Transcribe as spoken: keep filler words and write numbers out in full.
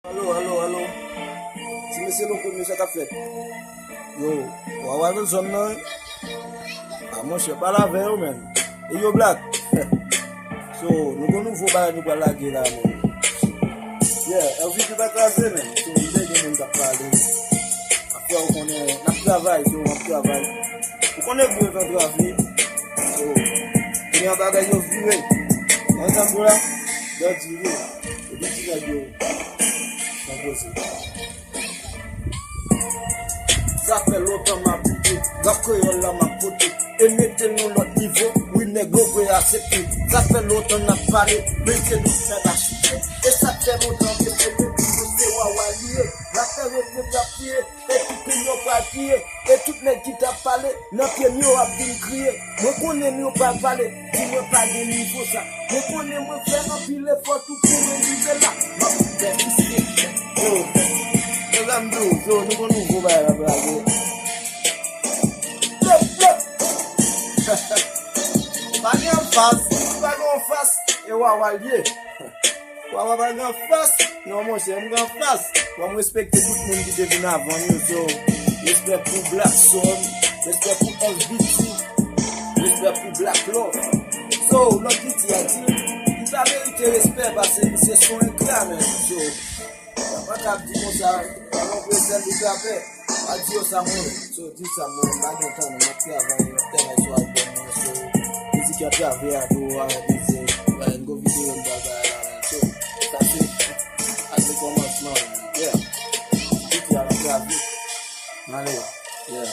Alo, alo, alo. Ti mesye Loko, mesye, sa k ap fèt? Yo, Wawa nan zòn nan, wi. A, monchè, pale avè yo, menm. E yo, Black. So, nou gon nouvo bagay nou pral lage la, menm. Yeah, L V P pa kraze, menm. So, nou gen moun k ap pale. Apre, ou konnen, n ap travay, so, n ap travay. Ou konnen gwo antrave. So, kounye a bagay yo vire. Nan tanbou la, yo di yo. Epi ti nèg yo nan koze. Sa fè lontan m ap lite, rap kreyòl la m ap pote. E mete nou lòt nivo, wi nèg yo vre asepte. Sa fè lontan n ap pale, mesye nou fè pa chite. E sa fè lontan ke se nou ki nou se Wawa li ye. Rapè yo vle trap li ye, e tout moun yo pral kriye. E tout nèg ki t ap pale, nan pye m yo ap vin kriye. Mwen konnen m yo pral pale, di mwen pa gen nivo sa. Mwen konnen mwen fè anpil efò tou pou mwen rive la. M ap pèsiste. Yo, yo, sa m di w, yo, nou gon nouvo bagay la pou lage. Plop, plop. Pa gen anfas, si pa gen anfas, e Wawa l ye. Wawa pa gen anfas, non monchè, m gen anfas. Bon, m respekte tout moun ki te vin avan m yo, so, respè pou Black Son, respè pou F B T, respè pou Black Love. So, lòt ki di a di, li pa merite respè paske li se son engra, men, so, sa pa ka ap di konsa, pa yon prezan li trapè. Pa di yo sa mwen, so, di sa mwen, m pa gen tan, non, m ap travay, m ap travay sou albòm mwen, so, mizik yo ap travay a tou, a, di se, wè, n gon videyo m pral bay la, so, sa se, sa se kòmansman, yeah, mizik yo ap travay, ale, yeah.